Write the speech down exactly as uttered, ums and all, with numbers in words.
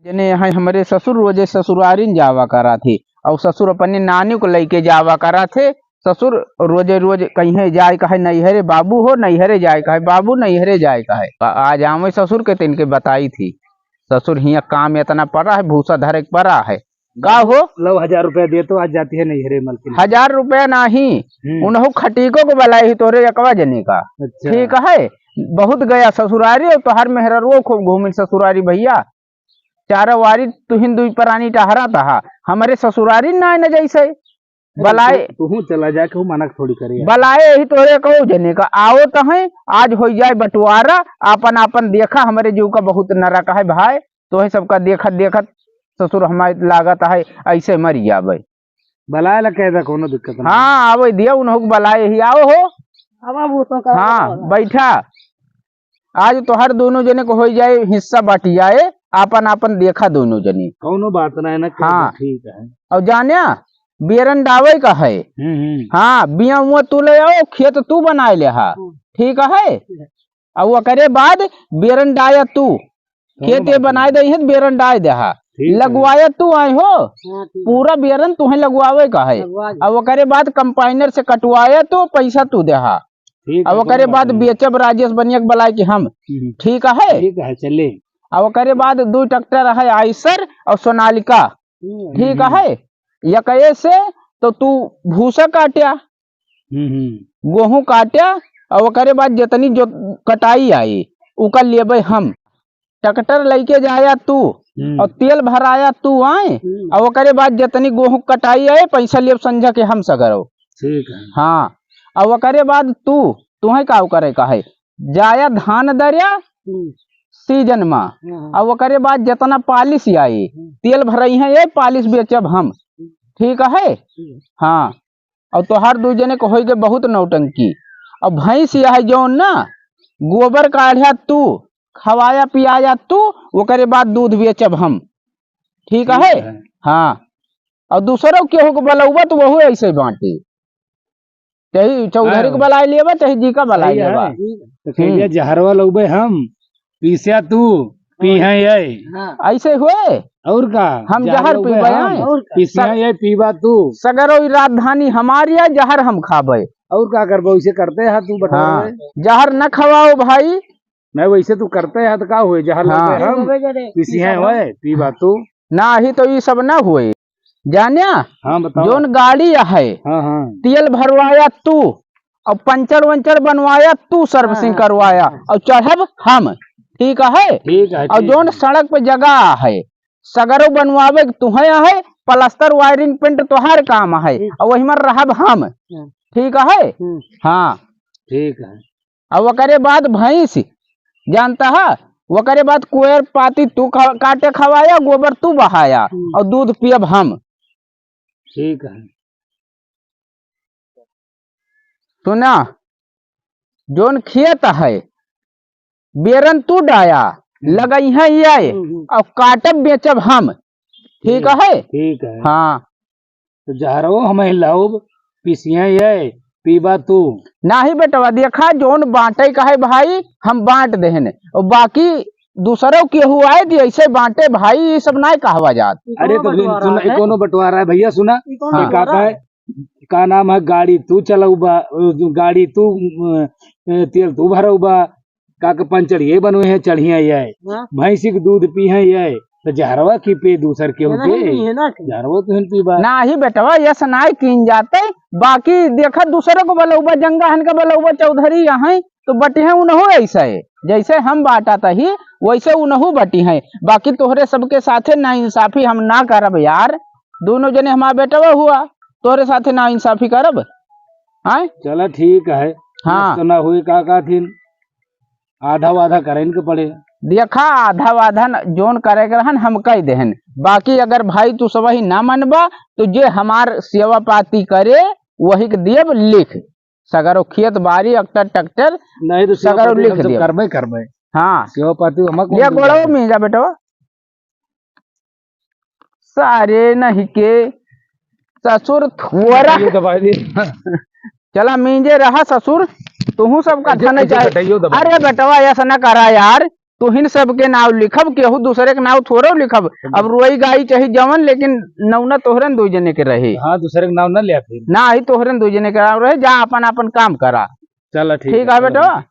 जने हैं हमरे ससुर रोजे ससुरारिन जावा करा थे, और ससुर अपने नानी को लइके जावा करा थे। ससुर रोजे रोज कहीं जाए कहे नैहरे, बाबू हो नैहरे जाए कहे, बाबू नैहरे जाए कहे। आ-, आज आवे ससुर के, तिनके बताई थी, ससुर हियाँ काम इतना पड़ा है, भूसा धरे के पड़ा है। का हो? लो, हजार रुपया दे तो आज जाती है नैहरे मलकिन। हजार रुपया नाही, हम्म। उनहु खटीको को बलाई ही तोरे एकवा जने का। अच्छा। ठीक है, बहुत गया ससुरारी, और तोहर मेहररुओ खूब घूमिन ससुरारी भैया। चारों वारी तुहिन दुई प्राणी टहरा तहा, हमरे ससुरारी ना न जैसे। अरे बलाए तू, तू चला जाके वो मना थोड़ी करे यार। बलाए ही तोरे कहू जने का, आओ तो हैं, आज हो जाए बंटवारा, आपन आपन देखा, हमरे जीव का बहुत नरक है भाई, तोहे सबका देखत देखत ससुर हमारे लागत है ऐसे मर जाबे। बलाए ला कह दे, कोनो दिक्कत नहीं। हाँ, आवे दिया, उन्हों को बलाए ही, आओ हो। अब, अब वो तो का हाँ, बताओ। बैठा। आज तोहर दोनों जने को हो जाए, हिस्सा बट जाए, आपन आपन देखा दोनों जने। कौनो बात ना है ना, हाँ। ठीक है। और जान्या, बेरन डावे का है। हम्म, हम्म। हाँ, बिया हुआ तू ले आओ, खेत तू बनाए ले हा। हम्म। ठीक है? ठीक है। और ओकरे बाद बेरन डाया तू। कौनो खेत ये बात बनाए नहीं। दे है, बेरन डाए दे हा। ठीक है। लगवाया तू आए हो। हाँ, ठीक है। पूरा बेरन तुहें लगवावे का है। लगवा दे। अब ओकरे बाद कंपाइनर से कटवाया तो पैसा तू दे हा। ठीक है, अब ओकरे कोनो बात बाद नहीं। बेचब राजेश बनिया के बलाए कि हम। हम्म। ठीक है? ठीक है, चले। अब ओकरे बाद दू ट्रैक्टर है, आइसर और सोनालिका। हम्म। ठीक हम्म। है? यकए से तो तू भूसा काट्या। हम्म, हम्म। गोहूँ काट्या, और ओकरे बाद जितनी जो कटाई आई, उका लेबे हम। ट्रैक्टर लइके जाया तू, हम्म। और तेल भराया तू आए, हम्म। और ओकरे बाद जितनी गोहूँ कटाई आए, पैसा लेब संझा के हम सगरो। ठीक है। हाँ, और ओकरे बाद तू, तुहें का करे का है, जाया धान दरिया हम्म। सीजन मा, हाँ, हाँ। और ओकरे बाद जितना पालिश आई, हम्म। तेल भरई है ये पालिश बेचब हम। हम्म। ठीक है? ठीक है। हाँ। और तोहार दू जने को होई के बहुत नौटंकी। और भैंस यह जौन ना, गोबर काढ़ा तू, खवाया पियाया तू, ओकरे बाद दूध बेचब हम। ठीक ठीक है? है। हाँ। और दूसरो केहू को बलौबा तो वहू ऐसे बांटे। चाहे चौधरी को हाँ। बलाए लेबा, चाहे जी का बलाए सही है। लेबा। तो कह दिया, हम्म। जहरवा लौबे हम, पीस्या तू, पीहे ये। हाँ। ऐसे हुए? और का? हम जहर जहर लौबे पीबे हम, हैं। और का? पीस्या ये पीबा तू। सगरो ई राजधानी हमारी है, जहर हम खाबे। और का करबो, इसे करते हैं तू बता हाँ। रहे। जहर न खवाओ भाई। नहीं, वैसे तू करते हैं तो का हुए, जहर हाँ। लौबे हम, पीस्या हुए, पीबा तू। ना ही तो ई सब ना हुए। जान्या? हाँ, बताओ। जौन गाड़ी है, हाँ, हाँ। तेल भरवाया तू, और पंचर वंचर बनवाया तू, servicing हाँ, हाँ, करवाया, हाँ। और चढ़ब हम, ठीक है? ठीक है, और ठीक जौन है। सड़क पे जगह है, सगरो बनवावे के तुहे है, प्लास्टर, wiring, paint तोहार काम है, ठीक। और वही में रहब हम, हाँ। ठीक है? हम्म। हाँ। ठीक है। अब ओकरे बाद भैंस, जानता है, ओकरे बाद कोयर पाती तू खा-, काटे खवाया, गोबर तू बहाया, हम्म। और दूध पियब हम। ठीक है। सुना, जौन खेत है, बेरन तू डाया, हम्म। लगई है ये, हम्म, हम्म। और काटब बेचब हम। ठीक ठीक, है? ठीक है। हाँ। तो जहरवो हमें लाउब, पीसिया ये, पीबा तू। नाही बेटवा, देखा, जौन बांटे का है भाई, हम बांट देहन, और बाकी दूसरो केहू आए तो ऐसे बांटे भाई, ये सब नाय कहवा जात। ई अरे कौनो तो फिर बंटवारा सुन, है? ई कौनो बंटवारा है भैया, सुना? ई कौनो हाँ। बंटवारा का है? का नाम है, गाड़ी तू चलउबा, गाड़ी तू, अ, तेल तू भरउबा, का के पंचर ये बनवे हैं, चढ़िया ये। हाँ। भैंसी के दूध पी हैं ये, तो जहरवा की पे दूसर केहू ना, के? नहीं है ना के। जहरवा तो हिन पीबा। नाही बेटवा, ये से नाय कीन जाते, बाकी देखा दूसरे को बलउबा, जंगा हन का बलउबा चौधरी यहाँ, तो बटिहे उनहु ऐसे, जैसे हम बांटा तही, वैसे उनहु बटिहे। बाकी तोहरे सबके साथे नाइंसाफी हम ना करब यार। दोनों जने हमार बेटवा हुआ, तोहरे साथे नाइंसाफी करब? आय? चला ठीक है। हाँ। तो ना हुई का, का थिन? आधा वाधा करे इनके पड़े। देखा, आधा वाधा न, जोन करे के रहन, हम कह देहन। बाकी अगर भाई तू सबही ना मनबा, तो जे हमार सेवा पाती करे, वही के देब लिख। सगरो खेत बारी, अक्टर टक्टर, नहीं तो सेवा सगरो पाती लिख हम सब देब। करबे, करबे। हाँ। सेवा पाती हम कौन ले दूंगा? गोड़वा में जा बेटवा। सारे नहीं के ससुर थोड़ा। ये दबाई दे। चला मींजे रहा ससुर, तुहू सबका कटाइयो, धन कटाइयो, चाहे। कटाइयो दबाई अरे दे। बेटवा, ऐसा ना करा यार, तुहिन सबके नाव लिखब, केहू दूसरे के नाव थोड़ो लिखब। हम्म। अब रोई गाई चाहे जवन, लेकिन नौना तोहरन दो जने के रहे। हाँ, दूसरे के नाव ना लिया फिर। ना, ही तोहरन दो जने के नाव रहे, जा अपन अपन काम करा। चला, ठीक ठीक है, है चला। बेटा।